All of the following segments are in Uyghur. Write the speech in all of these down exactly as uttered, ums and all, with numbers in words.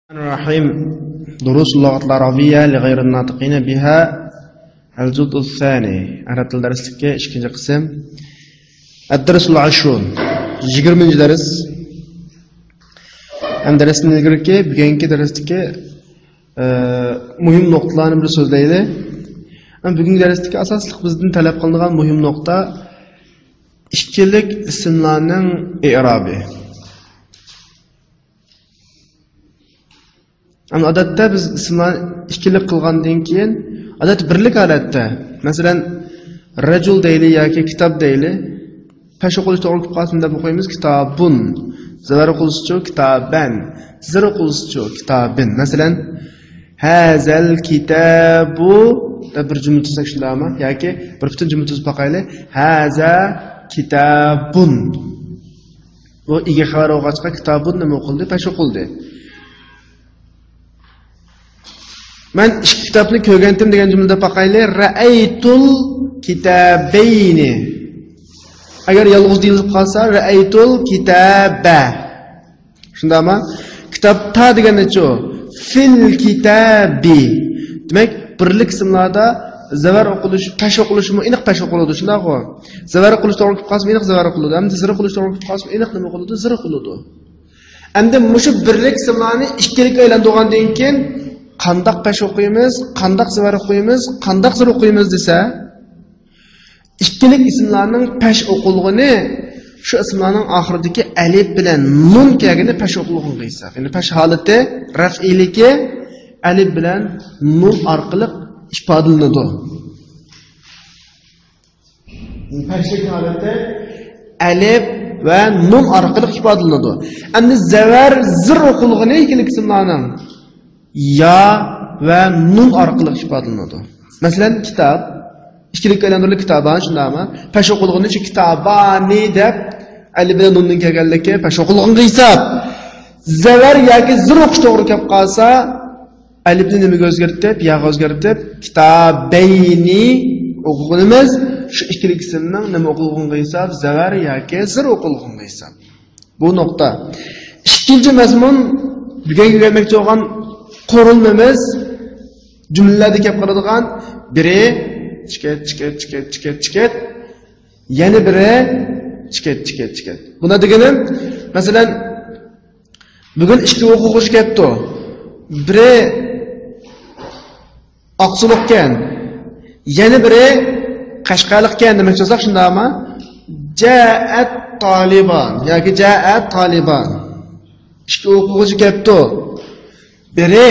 الرحمن الرحيم. دروس اللغة العربية لغير الناطقين بها، الجزء الثاني. ئەرەب تىل دەرسلىكى، ئىككىنچى قىسىم. الدرس العشرون. يىگىرمىنچى دەرس. ھەم دەرستىن ئىلگىرىكى، بۈگۈنكى دەرستىكى، ئە، مۇھىم نۇقتىلارنى بىر سۆزلەيلى. ھەم بۈگۈنكى دەرستىكى ئاساسلىق بىزدىن تەلەپ قىلىنغان مۇھىم نۇقتا ئىككىلىك ئىسىملارنىڭ ئېئرابى. ئەمما ئادەتتە بىز ئىسىملارنى ئىككىلىك قىلغاندىن كېيىن، ئادەتتە بىرلىك ھالەتتە، مەسىلەن، رەجۇل دەيلى ياكى كىتاب دەيلى، پەش ئوقۇلۇشى توغرا كېلىپ قالسۇن دەپ ئوقۇيمىز، كىتابۇن. زەۋەر ئوقۇلسىچۇ، كىتابەن. زىر ئوقۇلسىچۇ، كىتابىن. مەسىلەن، ھازەل كىتابۇ دەپ بىر جۈملە تۈزسەك شۇنداقمۇ؟ ياكى بىر پۈتۈن جۈملە تۈزۈپ باقايلى. ھازا كىتابۇن. بۇ ئىگە خەۋەر بولغاچقا، كىتابۇن نېمە ئوقۇلدى؟ پەش ئوقۇلدى. مەن ئىككى كىتابنى كۆرگەنتىم دېگەن جۈملىدە باقايلى. رەئەيتۇل كىتابەينى. ئەگەر يالغۇز دېيىلىپ قالسا، رەئەيتۇل كىتابە. شۇنداقمۇ؟ كىتابتا دېگەندىچۇ؟ فىل كىتابى. دېمەك، بىرلىك ئىسىملاردا زەۋەر ئوقۇلۇش، پەش ئوقۇلۇشىمۇ ئېنىق پەش ئوقۇلىدۇ، شۇنداقغۇ؟ زەۋەر ئوقۇلۇش توغرا كېلىپ قالسىمۇ ئېنىق زەۋەر ئوقۇلىدۇ. ئەمدى زىر ئوقۇلۇش توغرا كېلىپ قالسىمۇ ئېنىق نېمە ئوقۇلىدۇ؟ زىر ئوقۇلىدۇ. ئەمدى مۇشۇ بىرلىك ئىسىملارنى ئىككىلىككە ئايلاندۇرغاندىن كېيىن قانداق پەش ئوقۇيمىز، قانداق زەۋەر ئوقۇيمىز، قانداق زىر ئوقۇيمىز دېسە، ئىككىلىك ئىسىملارنىڭ پەش ئوقۇلغىنى شۇ ئىسىملارنىڭ ئاخىرىدىكى ئەلىپ بىلەن نۇن كەلگىنى پەش ئوقۇلغىنىغا ھېساب. يەنى پەش ھالىتى رەفئىيلىكى ئەلىپ بىلەن نۇن ئارقىلىق ئىپادىلىنىدۇ. پەشلىك ھالىتى ئەلىپ ۋە نۇن ئارقىلىق ئىپادىلىنىدۇ. ئەمدى زەۋەر زىر ئوقۇلغىنى ئىككىلىك ئىسىملارنىڭ يا ۋە نۇن ئارقىلىق ئىپادىلىنىدۇ. مەسىلەن، كىتاب، ئىككىلىككە ئايلاندۇرۇلۇپ كىتابان، شۇنداقمۇ؟ پەش ئوقۇلغىنى ئۈچۈن كىتابانى دەپ ئەلىپ بىلەن نۇندىن كەلگەنلىكى پەش ئوقۇلغىنىغا ھېساب. زەۋەر ياكى زىر ئوقۇش توغرا كەپ قالسا، ئەلىپنى نېمىگە ئۆزگەرتىپ، ياغا ئۆزگەرتىپ، كىتابەينى ئوقۇغىنىمىز شۇ ئىككىلىك ئىسىمنىڭ نېمە ئوقۇلغىنىغا ھېساب، زەۋەر ياكى زىر ئوقۇلغىنىغا ھېساب. بۇ نۇقتا. ئىككىنچى مەزمۇن، بۈگۈنكى ئۆگەنمەكچى بولغان قۇرۇلمىمىز، جۈملىلەردە كەپ قالىدىغان بىرى، چىكەت، چىكەت، چىكەت، چىكەت، چىكەت، يەنە بىرى، چىكەت، چىكەت، چىكەت. بۇنى دېگىنىم، مەسىلەن، بۈگۈن ئىككى ئوقۇغۇچى كەپتۇ. بىرى ئاقسۇلۇقكەن، يەنە بىرى قەشقەرلىقكەن دېمەكچى بولساق شۇنداقمۇ؟ جەئەت تالىبان ياكى جەئەت تالىبان. ئىككى ئوقۇغۇچى كەپتۇ. بىرى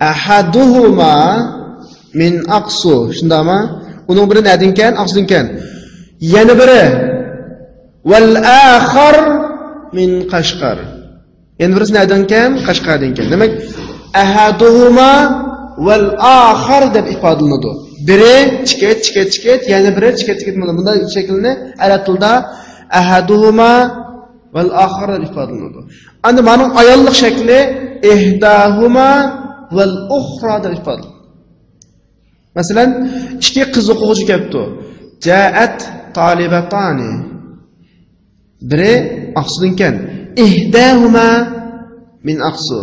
ئەھەدۇھۇما مىن ئاقسۇ. شۇنداقمۇ؟ ئۇنىڭ بىرى نەدىنكەن؟ ئاقسۇدىنكەن. يەنە بىرى ۋەل ئاخار مىن قەشقەر. يەنە بىرسى نەدىنكەن؟ قەشقەردىنكەن. دېمەك، ئەھەدۇھۇما ۋەل ئاخار دەپ ئىپادىلىنىدۇ. بىرى چىكەت، چىكەت، چىكەت، يەنە بىرى چىكەت، چىكەت. مانا بۇنداق شەكىلنى ئەرەب تىلىدا ئەھەدۇھۇما ۋەل ئاخار دەپ ئىپادىلىنىدۇ. ئەمدى مانىڭ ئاياللىق شەكلى ئىھداھۇما ۋەل ئۇخرا دەپ ئىپادىلىنىدۇ. مەسىلەن، ئىككى قىز ئوقۇغۇچى كەپتۇ. جائەت تالىبەتانى. بىرى ئاقسۇدىنكەن. ئىھداھۇما مىن ئاقسۇ.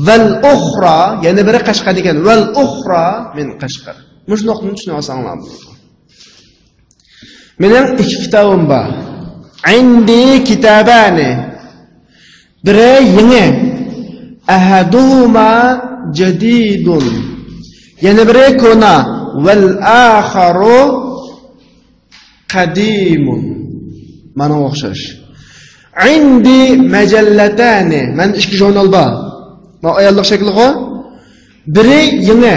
ۋەل ئۇخرا، يەنە بىرى قەشقەردىنكەن. ۋەل ئۇخرا مىن قەشقەر. مۇشۇ نۇقتىنى چۈشىنىۋالساڭلار بولىدۇ. مېنىڭ ئىككى كىتابىم بار. ئىندى كىتابانى. بىرى يېڭى. ئەھەدۇھۇما جەدىدۇن. يەنە بىرى كونا. ۋەل ئاخارۇ قەدىمۇن. مانا ئوخشاش. ئىندى مەجەللەتانى. مەن ئىككى ژۇرنال بار. مانا ئاياللىق شەكلىغۇ. بىرى يېڭى.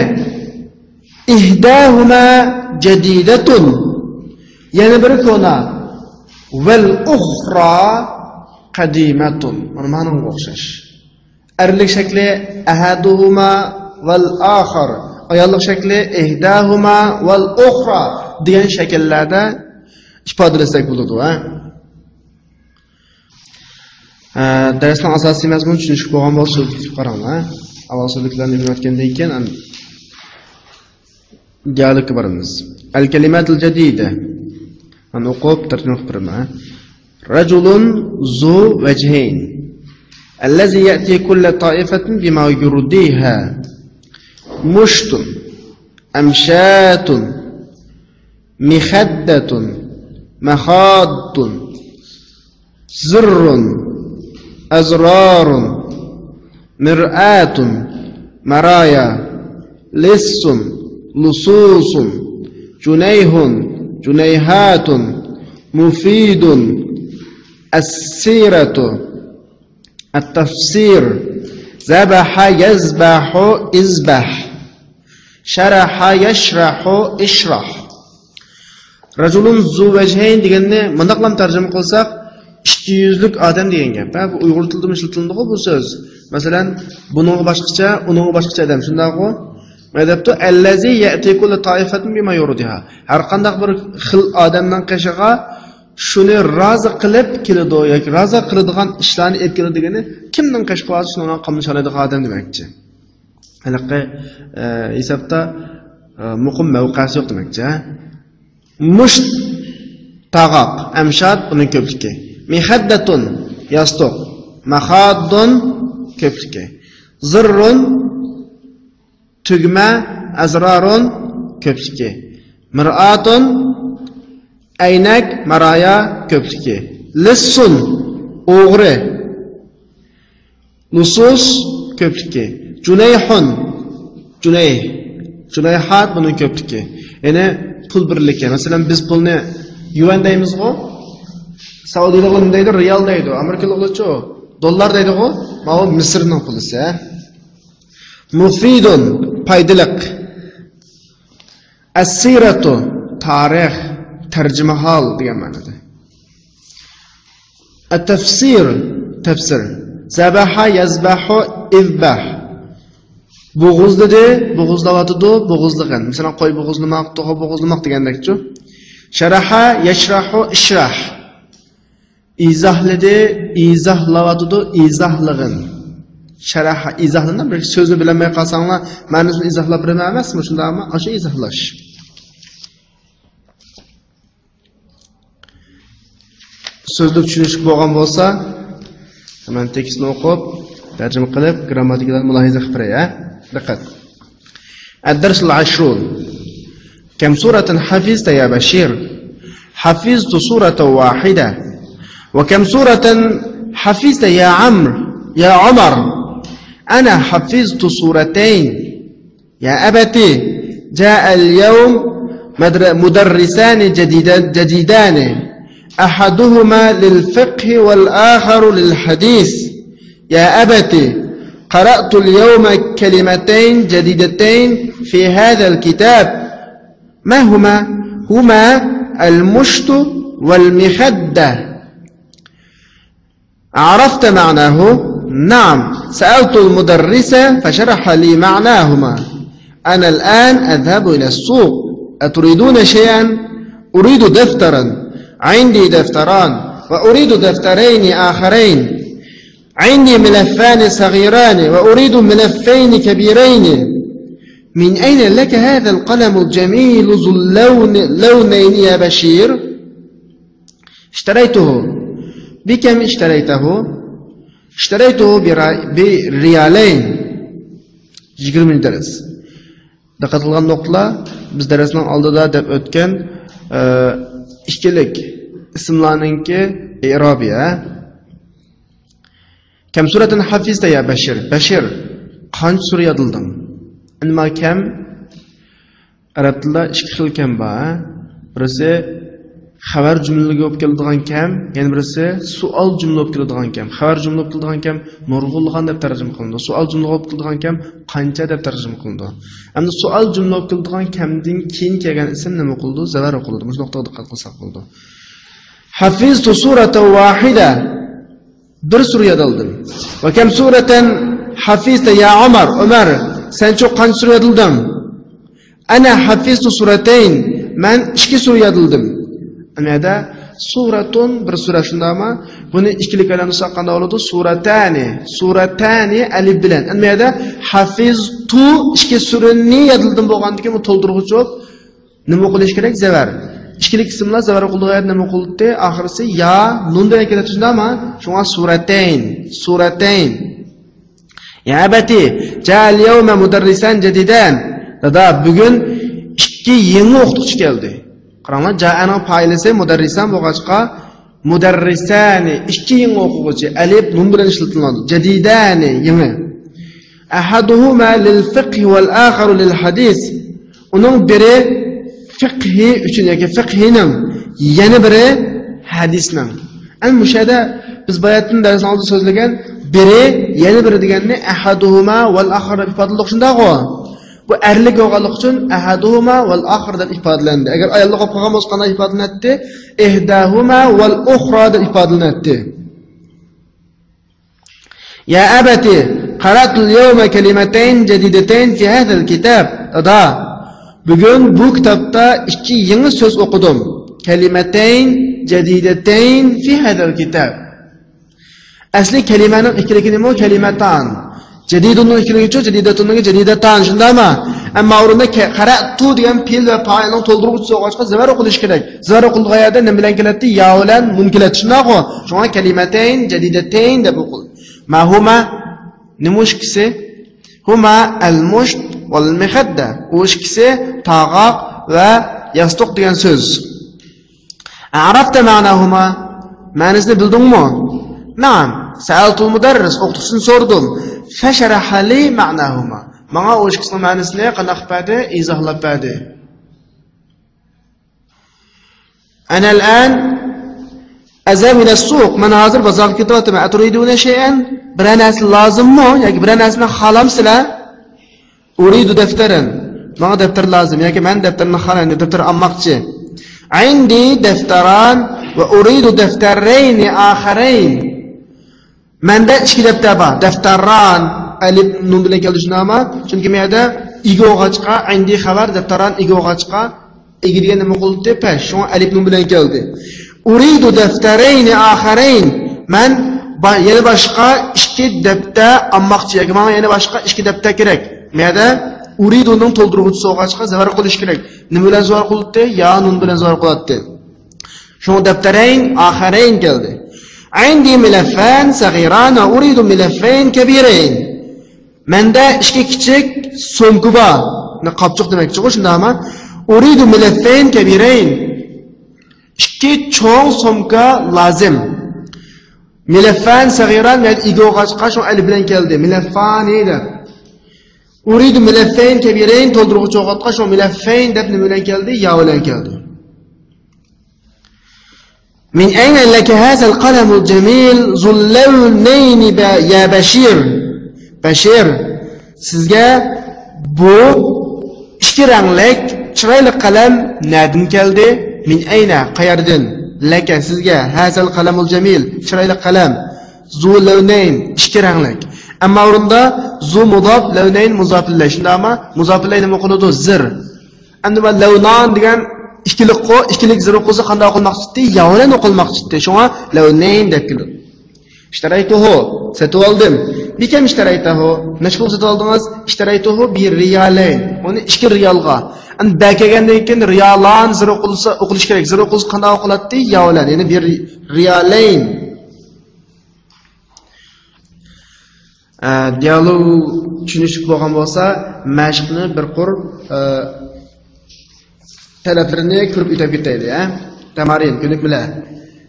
ئىھداھۇما جەدىدەتۇن. يەنە بىرى كونا. ۋەل ئۇخرا قەدىمەتۇن. مانا مانىڭغا ئوخشاش. ئەرلىك شەكلى ئەھەدۇھۇما ۋەل ئاخار. ئاياللىق شەكلى ئىھداھۇما ۋەل ئۇخرا دېگەن شەكىللەردە ئىپادىلىسەك بولىدۇ، ھە؟ ھە، دەرسنىڭ ئاساسىي مەزمۇنى چۈشىنىشلىك بولغان بولسا، سۈرۈككە قاراڭلار. ئاۋۋال سۈرۈكلەرنى ئۆگىنىۋەتكەندىن كېيىن، ئان-، دىئالوگقا بارىمىز. ئەل كەلىماتۇل جەدىدە. مانا ئوقۇپ، تەرجىمە قىلىپ بېرىمەن، ھە. رەجۇلۇن زۇ ۋەجھەين. الذي يأتي كل طائفة بما يرضيها. مشط، أمشاط، مخدة، مخاض، زر، أزرار، مرآة، مرايا، لص، لصوص، جنيح، جنيحات، مفيد، السيرة، التفسير، ذبح، يذبح، اذبح، شرح، يشرح، اشرح. رجل ذو وجهين دېگەننى مۇنداقلام تەرجىمە قىلساق، ئىككى يۈزلۈك ئادەم دېگەن گەپ. ھە، بۇ ئۇيغۇر تىلىدىمۇ ئىشلىتىلىدىغۇ بۇ سۆز. مەسىلەن، بۇنىڭغا باشقىچە، ئۇنىڭغا باشقىچە ئادەم، شۇنداقغۇ؟ مانا دەپتۇ، الذي يأتي كل طائفة بما يرضيها. ھەر قانداق بىر خىل ئادەمنىڭ قېشىغا شۇنى رازى قىلىپ كېلىدۇ ياكى رازى قىلىدىغان ئىشلارنى ئېلىپ كېلىدۇ دېگىنى، كىمنىڭ قېشىغا بارسا شۇنىڭغا قاملىشالايدىغان ئادەم دېمەكچى. ھېلىقى، ئە، ھېسابتا، ئە، مۇقىم مەۋقەسى يوق دېمەكچى، ھە؟ مۇشت، تاغاق، ئەمشات، بۇنىڭ كۆپلۈكى. مىخەددەتۇن، ياستۇق، مەخاددۇن، كۆپلۈكى. زىررۇن، تۈگمە، ئەزرارۇن، كۆپلۈكى. مىرئاتۇن، ئەينەك، مارايا، كۆپلۈكى. لىسسۇن، ئوغرى. لۇسۇس، كۆپلۈكى. جۇنەيھۇن، جۇنەيھ. جۇنەيھات، بۇنىڭ كۆپلۈكى. يەنى پۇل بىرلىكى. مەسىلەن، بىز پۇلنى يۈەن دەيمىزغۇ؟ سەئۇدىيلىقلار نېمە دەيدۇ؟ رىيال دەيدۇ. ئامېرىكىلىقلارچۇ؟ دوللار دەيدىغۇ؟ ماۋۇ مىسىرنىڭ پۇلىسى، ھە؟ مۇفىدۇن، پايدىلىق. ئەسسىرەتۇ، تارىخ، تەرجىمىھال دېگەن مەنىدە. ئەتەفسىر، تەپسىر. زەبەھە، يەزبەھۇ، ئىزبەھ. بوغۇزلىدى، بوغۇزلاۋاتىدۇ، بوغۇزلىغىن. مەسىلەن، قوي بوغۇزلىماق، توخۇ بوغۇزلىماق دېگەندەكچۇ. شەرەھە، يەشرەھۇ، ئىشرەھ. ئىزاھلىدى، ئىزاھلاۋاتىدۇ، ئىزاھلىغىن. شەرەھ، ئىزاھلىدىم، بىر سۆزنى بىلەلمەي قالساڭلار، مەنىسىنى ئىزاھلاپ بېرىمەن ئەمەسمۇ، شۇنداقمۇ؟ ئاشۇ ئىزاھلاش. سۆزلۈك چۈشىنىشلىك بولغان بولسا، مەن تېكىستنى ئوقۇپ، تەرجىمە قىلىپ، گرامماتىكىدا مۇلاھىزە قىلىپ بېرەي، ھە؟ دىققەت. الدرس العشرون. كم سورة حفظت يا بشير؟ حفظت سورة واحدة. وكم سورة حفظت يا عمرو، يا عمر؟ أنا حفظت سورتين. يا أبت، جاء اليوم مدر-، مدرسان جديد-، جديدان، أحدهما للفقه والآخر للحديث. يا أبت، قرأت اليوم كلمتين جديدتين في هذا الكتاب. ما هما؟ هما المشط والمخدة. عرفت معناه؟ نعم، سألت المدرس فشرح لي معناهما. أنا الآن أذهب إلى السوق. أتريدون شيئا؟ أريد دفترا. عندي دفتران، وأريد دفترين آخرين. عندي ملفان صغيران وأريد ملفين كبيرين. من أين لك هذا القلم الجميل ذو اللون، لونين يا بشير؟ اشتريته. بكم اشتريته؟ اشتريته برا-، بريالين. يىگىرمىنچى دەرس. دىققەت قىلغان نۇقتىلار، بىز دەرسنىڭ ئالدىدا دەپ ئۆتكەن، ئە، ئىككىلىك ئىسىملارنىڭكى ئېئرابى، ھە؟ كم سورة حفظت يا بشير؟ بەشىر، قانچە سۈرە يادلىدىڭ؟ ئەمما كەم، ئەرەب تىلىدا ئىككى خىل كەم بار، ھە؟ بىرسى خەۋەر جۈملىلىرى بولۇپ كېلىدىغان كەم، يەنە بىرسى سوئال جۈملە بولۇپ كېلىدىغان كەم. خەۋەر جۈملە بولۇپ كېلىدىغان كەم نۇرغۇنلىغان دەپ تەرجىمە قىلىنىدۇ. سوئال جۈملە بولۇپ كېلىدىغان كەم قانچە دەپ تەرجىمە قىلىنىدۇ. ئەمدى سوئال جۈملە بولۇپ كېلىدىغان كەمدىن كېيىن كەلگەن ئىسىم نېمە قىلىدۇ؟ زەۋەر ئوقۇلىدۇ. مۇشۇ نۇقتىغا دىققەت قىلساق بولىدۇ. حفظت سورة واحدة. بىر سۈرە يادلىدىم. وكم سورة حفظت يا عمر؟ ئۆمەر، سەنچۇ قانچە سۈرە يادلىدىڭ؟ أنا حفظت سورتين. مەن ئىككى سۈرە يادلىدىم. ئەمما يەردە سورەتۇن، بىر سۈرە، شۇنداقمۇ؟ بۇنى ئىككىلىك ئايلاندۇرساق قانداق بولىدۇ؟ سورەتانى. سورەتانى ئەلىپ بىلەن. ئەمما يەردە حفظت، ئىككى سۈرىنى يادلىدىم بولغاندىكىن بۇ تولدۇرغۇچ بولۇپ نېمە ئوقۇلۇشى كېرەك؟ زەۋەر. ئىككىلىك ئىسىملار زەۋەر قىلىدىغان يەردە نېمە قىلدى؟ ئاخىرسى يا نۇن بىلەن كېلىدۇ، شۇنداقمۇ؟ شۇڭا سۇرەتەين، سۇرەتەين. يا أبت، جاء اليوم مدرسان جديدان. دادا، بۈگۈن ئىككى يېڭى ئوقۇتقۇچى كەلدى. قاراڭلار، جائەنىڭ پائىلىسى مۇدەررىسان بولغاچقا، مۇدەررىسانى، ئىككى يېڭى ئوقۇغۇچى، ئەلىپ، نۇن بىلەن ئىشلىتىلىدۇ. جەدىدانى، يېڭى. ئەھەدۇھۇما لىل فىقھى ۋەل ئاخەرۇ لىل ھەدىس. ئۇنىڭ بىرى فىقھى ئۈچۈن ياكى فىقھىنىڭ، يەنە بىرى ھەدىسنىڭ. ئەنە مۇشۇ يەردە بىز باياتىن دەرسنىڭ ئالدىدا سۆزلىگەن بىرى، يەنە بىرى دېگەننى ئەھەدۇھۇما ۋەل ئاخەر دەپ ئىپادىلىدۇق، شۇنداقغۇ؟ بۇ ئەرلىك بولغانلىقى ئۈچۈن ئەھەدۇھۇما ۋەل ئاخەر دەپ ئىپادىلەندى. ئەگەر ئاياللىق بولۇپ قالغان بولسا قانداق ئىپادىلىنەتتى؟ ئىھداھۇما ۋەل ئۇخرا دەپ ئىپادىلىنەتتى. يا أبت، قرأت اليوم كلمتين جديدتين في هذا الكتاب. دادا، بۈگۈن بۇ كىتابتا ئىككى يېڭى سۆز ئوقۇدۇم. كلمتين جديدتين في هذا الكتاب. ئەسلى كەلىمەنىڭ ئىككىلىكى نېمە؟ كەلىمەتان. جەدىدۇننىڭ ئىككىلىكىچۇ، جەدىدەتۇننىڭكى جەدىدەتان، شۇنداقمۇ؟ ئەمما ئورنىدا كە-، قەرەتۇ دېگەن پېئىل ۋە پائىلنىڭ تولدۇرغۇچىسى بولغاچقا زەۋەر ئوقۇلۇشى كېرەك. زەۋەر ئوقۇلىدىغان يەردە نېمە بىلەن كېلەتتى؟ يا بىلەن نۇن كېلەتتى، شۇنداقغۇ؟ شۇڭا كەلىمەتەين جەدىدەتەين دەپ ئوقۇلدى. ما ھۇما؟ نېمە ئۇ ئىككىسى؟ ھۇما ئەل مۇشت ۋەل مىخەددە. ئۇ ئىككىسى تاغاق ۋە ياستۇق دېگەن سۆز. ئەرەفتە مەناھۇما؟ مەنىسىنى بىلدىڭمۇ؟ نەئەم. سەئەلتۇل مۇدەررىس، ئوقۇتقۇچىدىن سورىدىم. فەشەرەھە لى مەناھۇما. ماڭا ئۇ ئىككىسىنىڭ مەنىسىنى قانداق قىلىپ بەردى؟ ئىزاھلاپ بەردى. ئەنەل ئەن ئەزھەبۇ ئىلەس سۇق. مەن ھازىر بازارغا كېتىۋاتىمەن. ئەتۇرىدۇنە شەيئەن؟ بىرەر نەرسە لازىممۇ؟ ياكى بىرەر نەرسىنى خالامسىلەر؟ ئۇرىدۇ دەفتەرەن. ماڭا دەپتەر لازىم. ياكى مەن دەپتەرنى خالايمەن، دەپتەر ئالماقچى. ئىندى دەفتەران ۋە ئۇرىدۇ دەفتەرەينى ئاخەرەين. مەندە ئىككى دەپتەر بار. دەفتەران، ئەلىپ نۇن بىلەن كەلدى، شۇنداقمۇ؟ چۈنكى مەيەردە ئىگە بولغاچقا، ئىندى خەۋەر، دەفتەران ئىگە بولغاچقا، ئىگە دېگەن نېمە قىلدى؟ پەش. شۇڭا ئەلىپ نۇن بىلەن كەلدى. ئۇرىدۇ دەفتەرەينى ئاخەرەين. مەن با-، يەنە باشقا ئىككى دەپتەر ئالماقچى. ياكى ماڭا يەنە باشقا ئىككى دەپتەر كېرەك. مەيەردە ئۇرىدۇنىڭ تولدۇرغۇچىسى بولغاچقا زەۋەر قىلىش كېرەك. نېمە بىلەن زەۋەر قىلدى؟ يا نۇن بىلەن زەۋەر قىلاتتى. شۇڭا دەپتەرەين ئاخەرەين كەلدى. ئىندى مىلەففان سەغىران ۋە ئۇرىدۇ مىلەففەين كەبىرەين. مەندە ئىككى كىچىك سومكا بار. قاپچۇق دېمەكچىغۇ، شۇنداقمۇ؟ ئۇرىدۇ مىلەففەين كەبىرەين. ئىككى چوڭ سومكا لازىم. مىلەففان سەغىران، يەنى ئىگە بولغاچقا شۇ ئەلىپ بىلەن كەلدى. مىلەففانى دەپ. ئۇرىدۇ مىلەففەين كەبىرەين، تولدۇرغۇچى بولغاچقا شۇ مىلەففەين دەپ نېمە بىلەن كەلدى؟ يا بىلەن كەلدى. من أين لك هذا القلم الجميل ذو اللونين ب-، يا بشير؟ بەشىر، سىزگە بۇ ئىككى رەڭلىك چىرايلىق قەلەم نەدىن كەلدى؟ من أين، قەيەردىن؟ لك، سىزگە، هذا القلم الجميل، چىرايلىق قەلەم، ذو لونين، ئىككى رەڭلىك. ئەمما ئورنىدا ذو مۇزاپ، لونين مۇزاپ ئىلەي، شۇنداقمۇ؟ مۇزاپ ئىلەي نېمە قىلىدۇ؟ زىر. ئەمدى مانا لەۋنان دېگەن ئىككىلىكقۇ، ئىككىلىك زىر ئوقۇلسا قانداق ئوقۇلماقچى ئىدى؟ يا بىلەن ئوقۇلماقچى ئىدى. شۇڭا لەۋنەين دەپ كېلىدۇ. اشتريته، سېتىۋالدىم. بكم اشتريته؟ نەچچە پۇلغا سېتىۋالدىڭىز؟ اشتريته بريالين. ئۇنى ئىككى رىيالغا. ئەمدى بە كەلگەندىن كېيىن رىيالان زىر ئوقۇلسا، ئوقۇلۇشى كېرەك. زىر ئوقۇلسا قانداق ئوقۇلاتتى؟ يا بىلەن. يەنى بر ريالين. ئە، دىيالوگ چۈشىنىشلىك بولغان بولسا، مەشىقنى بىر قۇر، ئە، تەلەپلىرىنى كۆرۈپ ئۆتۈپ كېتەيلى، ھە؟ تەمارىن، كۆنۈكمىلەر.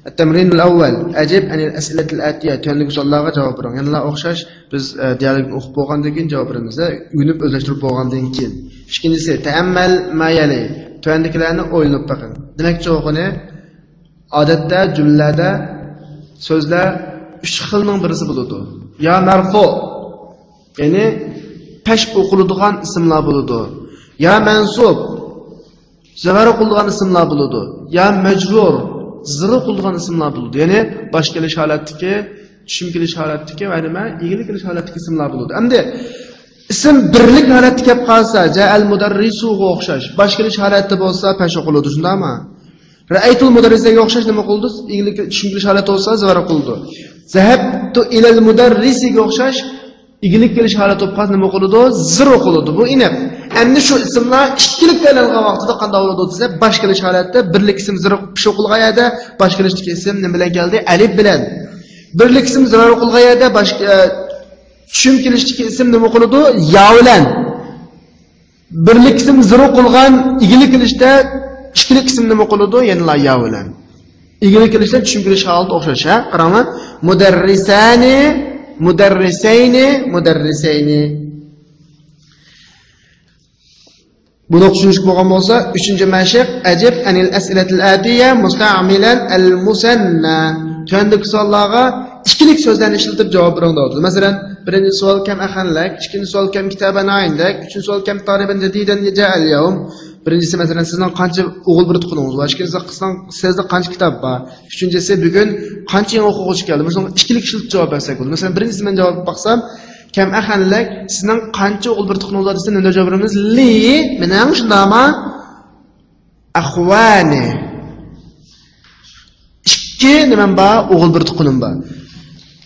التمرين الأول، أجب عن الأسئلة الآتية، تۆۋەندىكى سوئاللارغا جاۋاب بېرىڭ. يەنىلا ئوخشاش، بىز، ئە، دىيالوگنى ئوقۇپ بولغاندىن كېيىن جاۋاب بېرىمىز، ئۆگىنىپ ئۆزلەشتۈرۈپ بولغاندىن كېيىن. ئىككىنچىسى، تەئەممەل ما يەلى، تۆۋەندىكىلەرنى ئويلىنىپ بېقىڭ. دېمەكچى بولغىنى، ئادەتتە جۈملىلەردە سۆزلەر ئۈچ خىلنىڭ بىرسى بولىدۇ. يا مەرفۇ، يەنى پەش ئوقۇلىدىغان ئىسىملار بولىدۇ. يا مەنسۇب، زەۋەر ئوقۇلىدىغان ئىسىملار بولىدۇ. يا مەجرۇر، زىر ئوقۇلىدىغان ئىسىملار بولىدۇ. يەنى باش كېلىش ھالەتتىكى، چۈشۈم كېلىش ھالەتتىكى ۋە نېمە، ئىگىلىك كېلىش ھالەتتىكى ئىسىملار بولىدۇ. ئەمدى ئىسىم بىرلىك ھالەتتە كەپ قالسا، جائەل مۇدەررىسۇغا ئوخشاش، باش كېلىش ھالەتتە بولسا پەش ئوقۇلىدۇ، شۇنداقمۇ؟ رەئەيتۇل مۇدەررىسەگە ئوخشاش نېمە قىلىدۇ؟ ئىگىلىك، چۈشۈم كېلىش ھالەتتە بولسا زەۋەر قىلىدۇ. زەھەبتۇ ئىلەل مۇدەررىسىگە ئوخشاش ئىگىلىك كېلىش ھالەتتە بولۇپ قالسا نېمە قىلىدۇ؟ زىر قىلىدۇ. بۇ ئېنىق. ئەمدى شۇ ئىسىملار ئىككىلىككە ئايلانغان ۋاقتىدا قانداق بولىدۇ دېسە، باش كېلىش ھالەتتە بىرلىك ئىسىم زەرۇر پېشى قىلغان يەردە باش كېلىشتىكى ئىسىم نېمە بىلەن كەلدى؟ ئەلىپ بىلەن. بىرلىك ئىسىم زەرۇر قىلغان يەردە باش، ئە، چۈشۈم كېلىشتىكى ئىسىم نېمە قىلىدۇ؟ يا بىلەن. بىرلىك ئىسىم زەرۇر قىلغان ئىگىلىك كېلىشتە ئىككىلىك ئىسىم نېمە قىلىدۇ؟ يەنىلا يا بىلەن. ئىگىلىك كېلىشتە چۈشۈم كېلىش ھالىتى ئوخشاش، ھە؟ قاراڭلار. مۇدەررىسانى، مۇدەررىسەينى، مۇدەررىسەينى. بۇنى چۈشىنىشلىك بولغان بولسا، ئۈچىنچى مەشىق، ئەجىب ئەنىل ئەسئىلەتىل ئەتىيە مۇستەئمىلەن ئەل مۇسەننا. تۆۋەندىكى سوئاللارغا ئىككىلىك سۆزلەرنى ئىشلىتىپ جاۋاب بېرىڭ دەۋاتىدۇ. مەسىلەن، بىرىنچى سوئال كەم ئەخەنلەك، ئىككىنچى سوئال كەم كىتابەن ئايندەك، ئۈچىنچى سوئال كەم تارىبەن جەدىدەن جەئەل يەۋم. بىرىنچىسى، مەسىلەن، سىزنىڭ قانچە ئوغۇل بىر تۇققىنىڭىز بار؟ ئىككىنچىسى، سىزنىڭ، سىزدە قانچە كىتاب بار؟ ئۈچىنچىسى، بۈگۈن قانچە يېڭى ئوقۇغۇچى كەلدى؟ مۇشۇنىڭغا ئىككىلىك ئىشلىتىپ جاۋاب بەرسەك بولىدۇ. مەسىلەن، بىرىنچىسى مەن جاۋاب بەرسەم، كەم ئەخەنلەك، سىزنىڭ قانچە ئوغۇل بىر تۇققىنىڭىز بار دېسە، نېمە دەپ جاۋاب بېرىمىز؟ لى، مېنىڭ، شۇنداقمۇ؟ ئەخۋانى. ئىككى نېمەم بار؟ ئوغۇل بىر تۇققىنىم بار.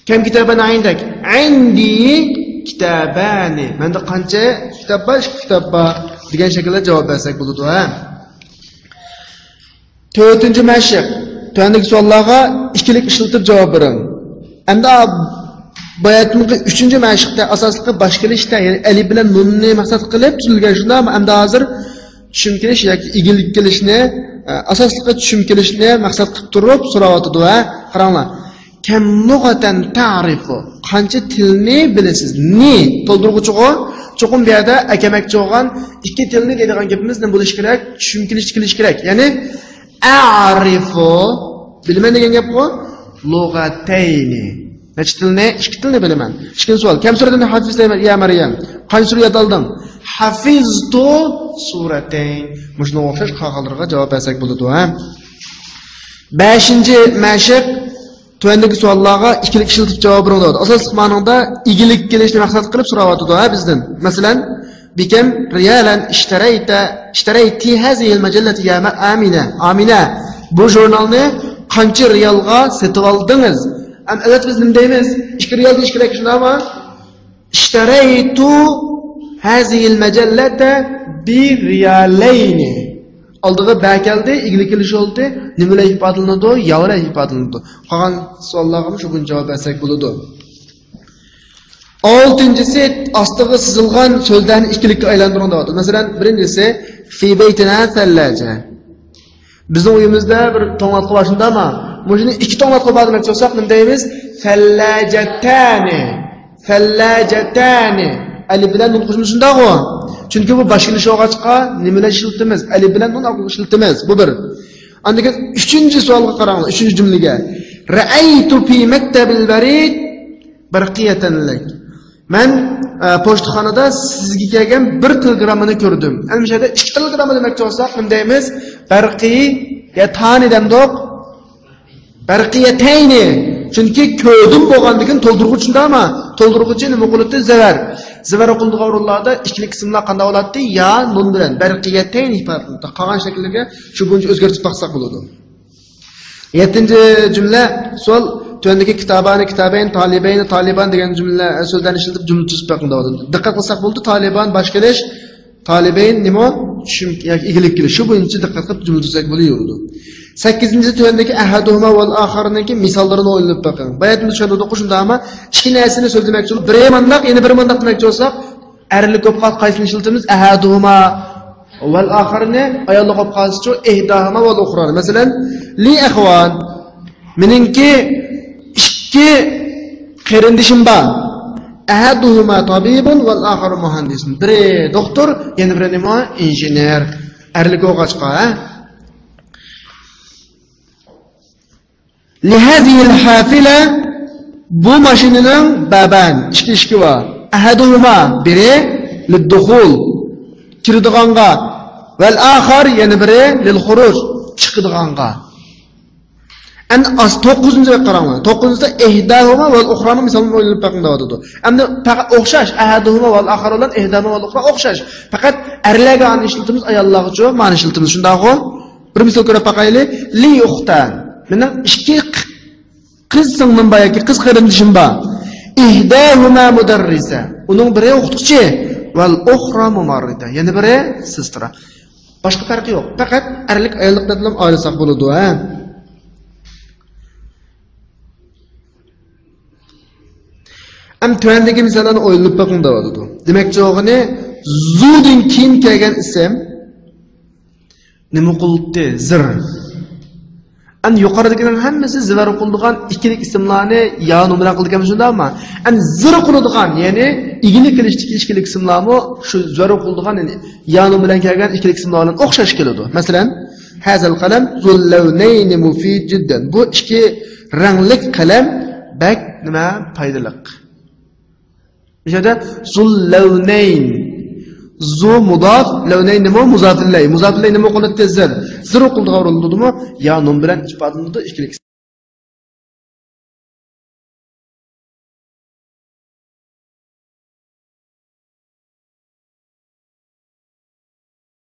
كەم كىتابەن ئەيندەك؟ ئەيندى كىتابانى. مەندە قانچە كىتاب بار؟ ئىككى كىتاب بار. دېگەن شەكىلدە جاۋاب بەرسەك بولىدۇ، ھە. تۆتىنچى مەشىق. تۆۋەندىكى سوئاللارغا ئىككىلىك ئىشلىتىپ جاۋاب بېرىڭ. ئەمدى باياتىنقى ئۈچىنچى مەشىقتە ئاساسلىقى باش كېلىشتە، يەنى ئەلىپ بىلەن نۇننى مەقسەت قىلىپ تۈزۈلگەن، شۇنداقمۇ؟ ئەمدى ھازىر چۈشۈم كېلىش ياكى ئىگىلىك كېلىشنى، ئە، ئاساسلىقى چۈشۈم كېلىشنى مەقسەت قىلىپ تۇرۇپ سوراۋاتىدۇ، ھە؟ قاراڭلار. كەم لۇغەتەن تەرىفۇ؟ قانچە تىلنى بىلىسىز؟ نى تولدۇرغۇچىغۇ. چوقۇم بۇ يەردە ئەكەمەكچى بولغان ئىككى تىلنى دەيدىغان گېپىمىز نېمە بولۇشى كېرەك؟ چۈشۈم كېلىشتە كېلىشى كېرەك. يەنى ئەرىفۇ، بىلىمەن دېگەن گەپقۇ. لۇغەتەينى. نەچچە تىلنى؟ ئىككى تىلنى بىلىمەن. ئىككىنچى سوئال. كەم سۈرەتەن ھەفىزتە يا مەريەم؟ قانچە سۈرە ياد ئالدىڭ؟ ھەفىزتۇ سۈرەتەين. مۇشۇنىڭغا ئوخشاش قالغانلىرىغا جاۋاب بەرسەك بولىدۇ، ھە؟ بەشىنچى مەشىق. تۆۋەندىكى سوئاللارغا ئىككىلىك ئىشلىتىپ جاۋاب بېرىڭ دەۋاتىدۇ. ئاساسلىق مانىڭدا ئىگىلىك كېلىشنى مەقسەت قىلىپ سوراۋاتىدۇ، ھە، بىزدىن. مەسىلەن، بىكەم رىيالەن ئىشتەرەيتە، ئىشتەرەيتى ھەزىھىل مەجەللەتە يا مە-، ئامىنە. ئامىنە، بۇ ژۇرنالنى قانچە رىيالغا سېتىۋالدىڭىز؟ ئەم، ئەلۋەتتە، بىز نېمە دەيمىز؟ ئىككى رىيال دېيىش كېرەك، شۇنداقمۇ؟ ئىشتەرەيتۇ ھەزىھىل مەجەللەتە بىرىيالەينى. ئالدىغا بە كەلدى، ئىگىلىك كېلىش بولدى. نېمە بىلەن ئىپادىلىنىدۇ؟ يا بىلەن ئىپادىلىنىدۇ. قالغان سوئاللارغىمۇ شۇ بويىچە جاۋاب بەرسەك بولىدۇ. ئالتىنچىسى، ئاستىغا سىزىلغان سۆزلەرنى ئىككىلىككە ئايلاندۇرۇڭ دەۋاتىدۇ. مەسىلەن، بىرىنچىسى، في بيتنا ثلاجة. بىزنىڭ ئۆيىمىزدە بىر توڭلاتقۇ بار، شۇنداقمۇ؟ مۇشۇنى ئىككى توڭلاتقۇ بار دېمەكچى بولساق، نېمە دەيمىز؟ ثلاجتان. ثلاجتان. ئەلىپ بىلەن نۇن قوشۇلمىسى، شۇنداقغۇ؟ چۈنكى بۇ باش كېلىش بولغاچقا، نېمە بىلەن ئىشلىتىمىز؟ ئەلىپ بىلەن نۇن ئارقىلىق ئىشلىتىمىز. بۇ بىر. ئاندىن كېيىن ئۈچىنچى سوئالغا قاراڭلار، ئۈچىنچى جۈملىگە. رأيت في مكتب البريد برقية لك. مەن، ئە، پوچتىخانىدا سىزگە كەلگەن بىر تېلېگراممىنى كۆردۈم. ئەمدى مۇشۇ يەردە ئىككى تېلېگرامما دېمەكچى بولساق، نېمە دەيمىز؟ بەرقىيەتانى دەمدۇق. بەرقىيەتەينى. چۈنكى كۆردۈم بولغاندىن كېيىن تولدۇرغۇچ، شۇنداقمۇ؟ تولدۇرغۇچى نېمە قىلىدۇ؟ زەۋەر. زەۋەر قىلىدىغان ئورۇنلاردا ئىككىلىك ئىسىملار قانداق بولاتتى؟ يا نۇن بىلەن. بەرقىيەتەينى ئىپادىلىنىدۇ. قالغان شەكىللەرگە شۇ بويىچە ئۆزگەرتىپ باقساق بولىدۇ. يەتتىنچى جۈملە، سوئال. تۆۋەندىكى كىتابانى، كىتابەين، تالىبەينى، تالىبان دېگەن جۈملە، سۆزلەرنى ئىشلىتىپ جۈملە تۈزۈپ بېقىڭ دەۋاتىدۇ. دىققەت قىلساق بولىدۇ، تالىبان باش كېلىش، تالىبەين نېمە؟ چۈشۈم ياكى ئىگىلىك كېلىش. شۇ بويىچە دىققەت قىلىپ جۈملە تۈزسەك بولۇۋېرىدۇ. سەككىزىنچى، تۆۋەندىكى ئەھەدۇھۇما ۋەل ئاخارنىڭكى مىساللىرىنى ئويلىنىپ بېقىڭ. باياتىن چۈشەندۈردۇق شۇنداقمۇ؟ ئىككى نەرسىنى سۆزلىمەكچى بولۇپ، بىرى مانداق، يەنە بىرى مانداق دېمەكچى بولساق، ئەرلىك بولۇپ قالسا قايسىنى ئىشلىتىمىز؟ ئەھەدۇھۇما ۋەل ئاخارنى. ئاياللىق بولۇپ قالسىچۇ؟ ئىھداھۇما ۋەل ئۇخرانى. مەسىلەن، لى ئەخۋان، مېنىڭكى ئىككى قېرىندىشىم بار. ئەھەدۇھۇما تابىبۇن ۋەل ئاخارۇ مۇھەندىسۇن. بىرى دوختۇر، يەنە بىرى نېمە؟ ئىنژېنېر. ئەرلىك بولغاچقا، ھە؟ لهذه الحافلة، بۇ ماشىنىنىڭ بابان، ئىككى ئىشىكى بار. ئەھەدۇھۇما، بىرى، لىددۇخۇل، كىرىدىغانغا، ۋەل ئاخار، يەنە بىرى، لىلخۇرۇج، چىقىدىغانغا. ئەمدى ئاس-، توققۇزىنچىغا قاراڭلار. توققۇزىنچىدا ئىھداھۇما ۋەل ئۇخرانىڭ مىسالىنى ئويلىنىپ بېقىڭ دەۋاتىدۇ. ئەمدى پەقەت ئوخشاش، ئەھەدۇھۇما ۋەل ئاخار بىلەن ئىھداھۇما ۋەل ئۇخرا ئوخشاش. پەقەت ئەرلەرگە ئانى ئىشلىتىمىز، ئاياللارغىچۇ مانى ئىشلىتىمىز، شۇنداقغۇ؟ بىر مىسال كۆرۈپ باقايلى. لى ئۇختان. مېنىڭ ئىككى ق-، قىز سىڭلىم بار ياكى قىز قېرىندىشىم بار. ئىھداھۇما مۇدەررىسە. ئۇنىڭ بىرى ئوقۇتقۇچى. والأخرى ممرضة. يەنە بىرى سېسترا. باشقا پەرقى يوق. پەقەت ئەرلىك ئاياللىق دەپلا ئايرىساق بولىدۇ، ھە. ئەم تۆۋەندىكى مىساللارنى ئويلىنىپ بېقىڭ دەۋاتىدۇ. دېمەكچى بولغىنى، زۇدىن كېيىن كەلگەن ئىسىم نېمە قىلدى؟ زىر. ئەن يۇقىرىدىكىنىڭ ھەممىسى زىۋەر قىلىدىغان ئىككىلىك ئىسىملارنى يا نومۇرەن قىلىدىكەن شۇنداقمۇ؟ ئەن زىر قىلىدىغان، يەنى ئىگىلىك قىلىشتىكى ئىككىلىك ئىسىملارمۇ شۇ زىۋەر قىلىدىغان، يەنى يا نومۇرەن كەلگەن ئىككىلىك ئىسىملار بىلەن ئوخشاش كېلىدۇ. مەسىلەن، هذا القلم ذو اللونين مفيد جدا. بۇ ئىككى رەڭلىك قەلەم بەك نېمە؟ پايدىلىق. بۇ يەردە ذو اللونين. ذو مۇزاف، لونين نېمە؟ مۇزاف ئىلەي. مۇزاف ئىلەي نېمە قىلىدۇ؟ زىر. زىر قىلىدىغان ئورۇندا يا نون بىلەن ئىپادىلىنىدۇ، ئىككىلىك.